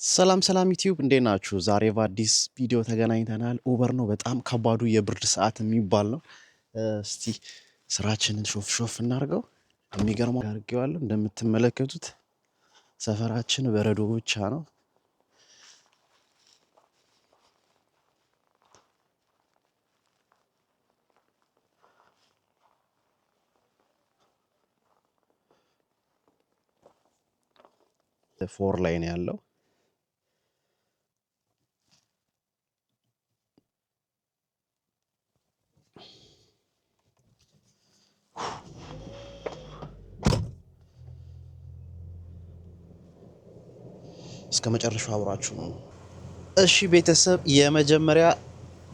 ሰላም ሰላም ዩቲዩብ፣ እንዴት ናችሁ? ዛሬ በአዲስ ቪዲዮ ተገናኝተናል። ኡበር ነው፣ በጣም ከባዱ የብርድ ሰዓት የሚባል ነው። እስቲ ስራችንን ሾፍ ሾፍ እናድርገው። የሚገርመው አድርጌዋለሁ። እንደምትመለከቱት ሰፈራችን በረዶ ብቻ ነው። 4 ላይ ነው ያለው። እስከ መጨረሻው አብራችሁ ነው። እሺ ቤተሰብ፣ የመጀመሪያ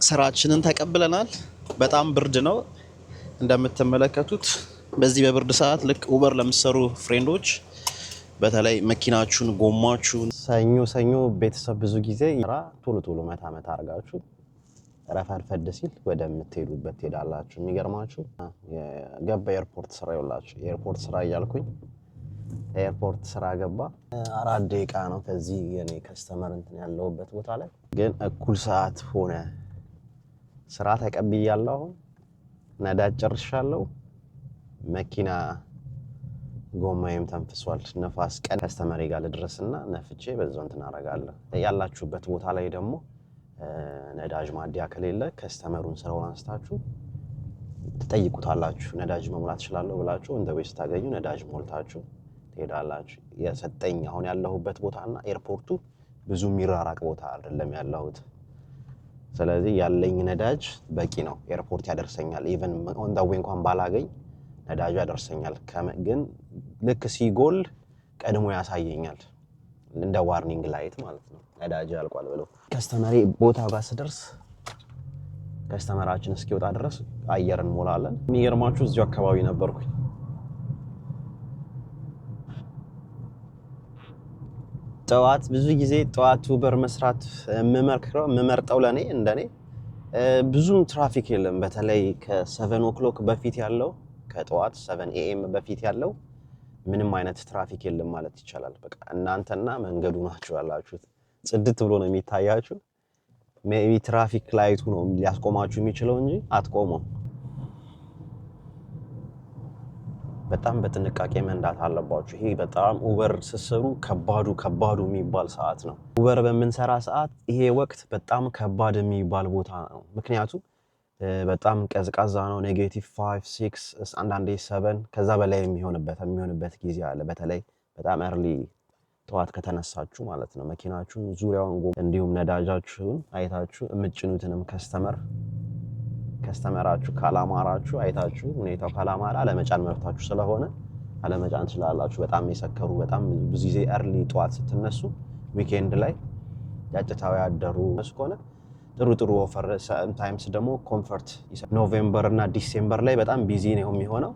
ስራችንን ተቀብለናል። በጣም ብርድ ነው እንደምትመለከቱት። በዚህ በብርድ ሰዓት ልክ ኡበር ለምትሰሩ friend ኦች በተለይ መኪናችሁን፣ ጎማችሁን ሰኞ ሰኞ ቤተሰብ ብዙ ጊዜ ስራ ቶሎ ቶሎ መታ መታ አድርጋችሁ ረፈድፈድ ሲል ወደምትሄዱበት ትሄዳላችሁ። የሚገርማችሁ የገባ ኤርፖርት ስራ ይውላችሁ፣ ኤርፖርት ስራ እያልኩኝ ኤርፖርት ስራ ገባ። 4 ደቂቃ ነው ከዚህ የኔ customer እንትን ያለሁበት ቦታ ላይ፣ ግን እኩል ሰዓት ሆነ። ስራ ተቀብያለሁ። አሁን ነዳጅ ጨርሻለሁ። መኪና ጎማዬም ተንፍሷል። ነፋስ ቀን customer ኤ ጋር ልድረስና ነፍቼ በዛው እንትን አደርጋለሁ። ያላችሁበት ቦታ ላይ ደግሞ ነዳጅ ማደያ ከሌለ customer ኡን ስራውን አንስታችሁ ትጠይቁታላችሁ። ነዳጅ መሙላት እችላለሁ ብላችሁ እንደ ቤት ስታገኙ ነዳጅ ሞልታችሁ ትሄዳላችሁ። የሰጠኝ አሁን ያለሁበት ቦታና ኤርፖርቱ ብዙ የሚራራቅ ቦታ አይደለም ያለሁት። ስለዚህ ያለኝ ነዳጅ በቂ ነው፣ ኤርፖርት ያደርሰኛል። Even on the way እንኳን ባላገኝ ነዳጁ ያደርሰኛል። ግን ልክ ሲጎል ቀድሞ ያሳየኛል፣ እንደ warning light ማለት ነው። ነዳጅ ያልቋል ብሎ customer ኤ ቦታ ጋር ስደርስ customer ኣችን እስኪወጣ ድረስ አየር እንሞላለን። የሚገርማችሁ እዚሁ አካባቢ ነበርኩኝ። ጠዋት ብዙ ጊዜ ጠዋት ኡበር መስራት የምመክረው፣ የምመርጠው ለእኔ እንደኔ ብዙም ትራፊክ የለም። በተለይ ከ 7 o'clock በፊት ያለው፣ ከጠዋት 7 AM በፊት ያለው ምንም አይነት ትራፊክ የለም ማለት ይቻላል። በቃ እናንተና መንገዱ ናችሁ ያላችሁት። ጽድት ብሎ ነው የሚታያችሁ። Maybe traffic light ኡ ነው ሊያስቆማችሁ የሚችለው እንጂ አትቆሙም። በጣም በጥንቃቄ መንዳት አለባችሁ። ይሄ በጣም ኡበር ስትሰሩ ከባዱ ከባዱ የሚባል ሰዓት ነው። ኡበር በምንሰራ ሰዓት ይሄ ወቅት በጣም ከባድ የሚባል ቦታ ነው። ምክንያቱም በጣም ቀዝቃዛ ነው። -5፣ 6፣ አንዳንዴ 7 ከዛ በላይ የሚሆንበት ጊዜ አለ። በተለይ በጣም early ጠዋት ከተነሳችሁ ማለት ነው። መኪናችሁን ዙሪያውን እንዲሁም ነዳጃችሁን አይታችሁ የምትጭኑትንም customer ኣችሁ ካላማራችሁ፣ አይታችሁ ሁኔታው ካላማራ አለመጫን መብታችሁ ስለሆነ አለመጫን ትችላላችሁ። በጣም የሰከሩ፣ በጣም ብዙ ጊዜ early ጠዋት ስትነሱ weekend ላይ ጠጥተው ያደሩ ከሆነ ጥሩ ጥሩ offer፣ sometimes ደግሞ comfort። November እና December ላይ በጣም busy ነው የሚሆነው።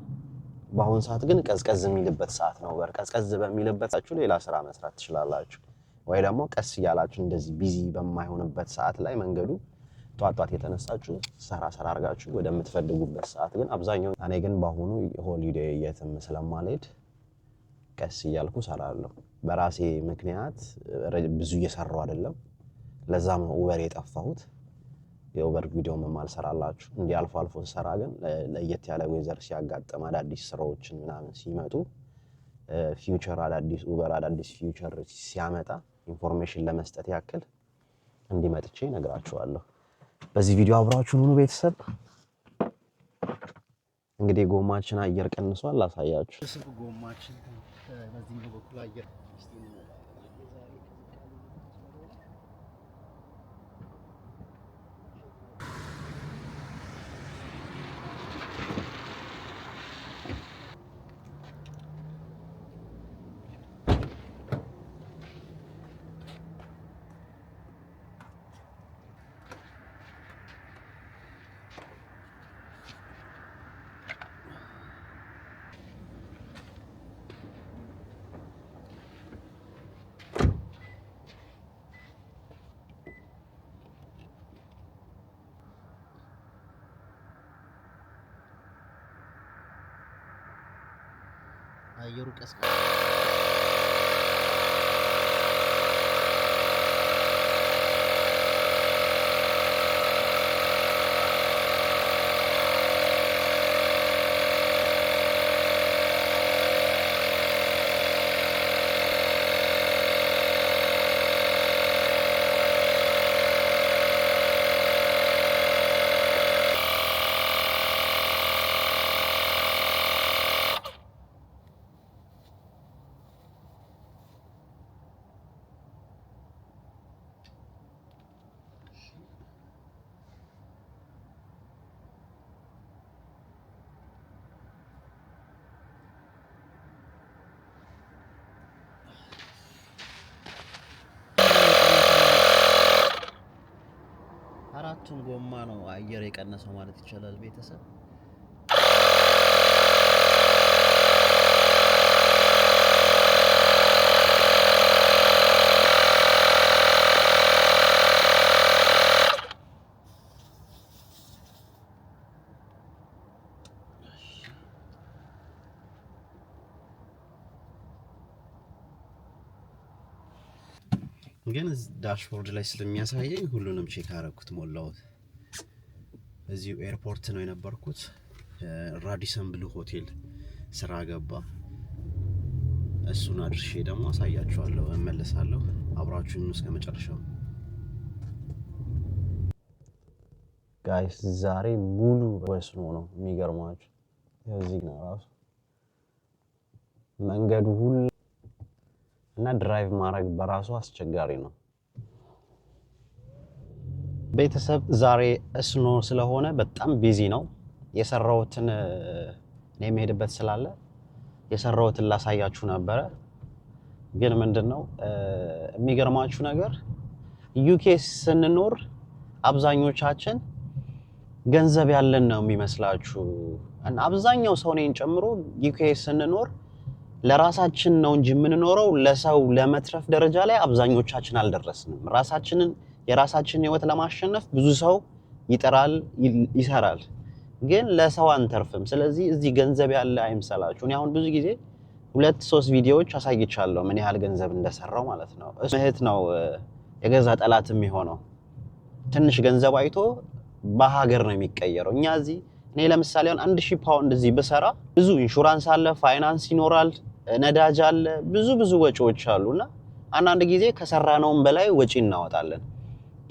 በአሁን ሰዓት ግን ቀዝቀዝ የሚልበት ሰዓት ነው። በር ቀዝቀዝ በሚልበት ሰዓት ሌላ ስራ መስራት ትችላላችሁ። ወይ ደግሞ ቀስ እያላችሁ እንደዚህ busy በማይሆንበት ሰዓት ላይ መንገዱ ጧት ጧት የተነሳችሁ ሰራ ሰራ አድርጋችሁ ወደምትፈልጉበት ሰዓት፣ ግን አብዛኛው እኔ ግን በአሁኑ holiday የትም ስለማልሄድ ቀስ እያልኩ ሰራለሁ። በራሴ ምክንያት ብዙ እየሰራሁ አይደለም። ለዛም ነው ኡበር የጠፋሁት። የኡበር ቪዲዮም የማልሰራላችሁ። እንዲህ አልፎ አልፎ ስሰራ ግን ለየት ያለ weather ሲያጋጥም፣ አዳዲስ ስራዎችን ምናምን ሲመጡ፣ feature አዳዲስ ኡበር አዳዲስ feature ሲያመጣ information ለመስጠት ያክል እንዲመጥቼ እነግራችኋለሁ። በዚህ ቪዲዮ አብራችሁን ሁኑ ቤተሰብ። እንግዲህ ጎማችን አየር ቀንሷል፣ ላሳያችሁ። ጎማችን በዚህኛው በኩል አየር። አየሩ ቀዝቃዛ። ሁለቱም ጎማ ነው አየር የቀነሰው ማለት ይቻላል ቤተሰብ። ግን dashboard ላይ ስለሚያሳየኝ ሁሉንም check አረኩት፣ ሞላሁት። እዚሁ airport ነው የነበርኩት። ራዲሰን ብሉ ሆቴል ስራ ገባ። እሱን አድርሼ ደግሞ አሳያችኋለሁ፣ እመለሳለሁ። አብራችሁኝ እስከ መጨረሻው። Guys፣ ዛሬ ሙሉ በ snow ነው። የሚገርማችሁ እዚህ ነው ራሱ መንገዱ ሁሉ እና drive ማድረግ በራሱ አስቸጋሪ ነው። ቤተሰብ፣ ዛሬ snow ስለሆነ በጣም busy ነው። የሰራሁትን እኔ የምሄድበት ስላለ የሰራሁትን ላሳያችሁ ነበረ። ግን ምንድን ነው የሚገርማችሁ ነገር፣ UK ስንኖር አብዛኞቻችን ገንዘብ ያለን ነው የሚመስላችሁ። እና አብዛኛው ሰው እኔን ጨምሮ UK ስንኖር ለራሳችን ነው እንጂ የምንኖረው ለሰው ለመትረፍ ደረጃ ላይ አብዛኞቻችን አልደረስንም። ራሳችንን የራሳችንን ህይወት ለማሸነፍ ብዙ ሰው ይጥራል፣ ይሰራል፣ ግን ለሰው አንተርፍም። ስለዚህ እዚህ ገንዘብ ያለ አይምሰላችሁ። እኔ አሁን ብዙ ጊዜ ሁለት ሶስት ቪዲዮዎች አሳይቻለሁ ምን ያህል ገንዘብ እንደሰራው ማለት ነው። እህት ነው የገዛ ጠላት የሚሆነው። ትንሽ ገንዘብ አይቶ በሀገር ነው የሚቀየረው። እኛ እዚህ እኔ ለምሳሌ አሁን 1000 ፓውንድ እዚህ ብሰራ ብዙ ኢንሹራንስ አለ፣ ፋይናንስ ይኖራል፣ ነዳጅ አለ፣ ብዙ ብዙ ወጪዎች አሉ እና አንዳንድ ጊዜ ከሰራነውም በላይ ወጪ እናወጣለን።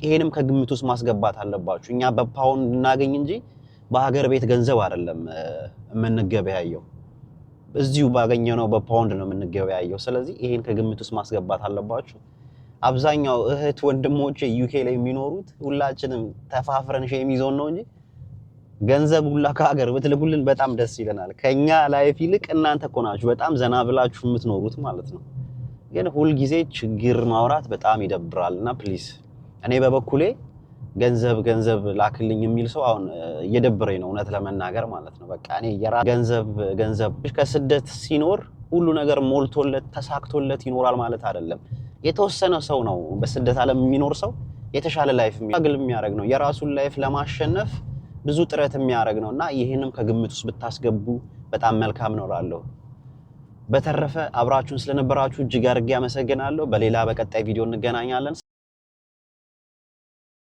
ይሄንም ከግምት ውስጥ ማስገባት አለባችሁ። እኛ በፓውንድ እናገኝ እንጂ በሀገር ቤት ገንዘብ አይደለም የምንገበያየው። እዚሁ ባገኘነው በፓውንድ ነው የምንገበያየው። ስለዚህ ይሄን ከግምት ውስጥ ማስገባት አለባችሁ። አብዛኛው እህት ወንድሞቼ UK ላይ የሚኖሩት ሁላችንም ተፋፍረን shame ይዞን ነው እንጂ ገንዘብ ሁላ ከሀገር ብትልኩልን በጣም ደስ ይለናል። ከኛ life ይልቅ እናንተ እኮ ናችሁ በጣም ዘና ብላችሁ የምትኖሩት ማለት ነው። ግን ሁልጊዜ ችግር ማውራት በጣም ይደብራል እና please እኔ በበኩሌ ገንዘብ ገንዘብ ላክልኝ የሚል ሰው አሁን እየደበረኝ ነው፣ እውነት ለመናገር ማለት ነው። በቃ እኔ የራ ገንዘብ ገንዘብ ከስደት ሲኖር ሁሉ ነገር ሞልቶለት ተሳክቶለት ይኖራል ማለት አይደለም። የተወሰነ ሰው ነው በስደት ዓለም የሚኖር ሰው የተሻለ life ግል የሚያደርግ ነው። የራሱን life ለማሸነፍ ብዙ ጥረት የሚያደርግ ነው እና ይህንም ከግምት ውስጥ ብታስገቡ በጣም መልካም ነው እላለሁ። በተረፈ አብራችሁን ስለነበራችሁ እጅግ አድርጌ አመሰግናለሁ። በሌላ በቀጣይ ቪዲዮ እንገናኛለን።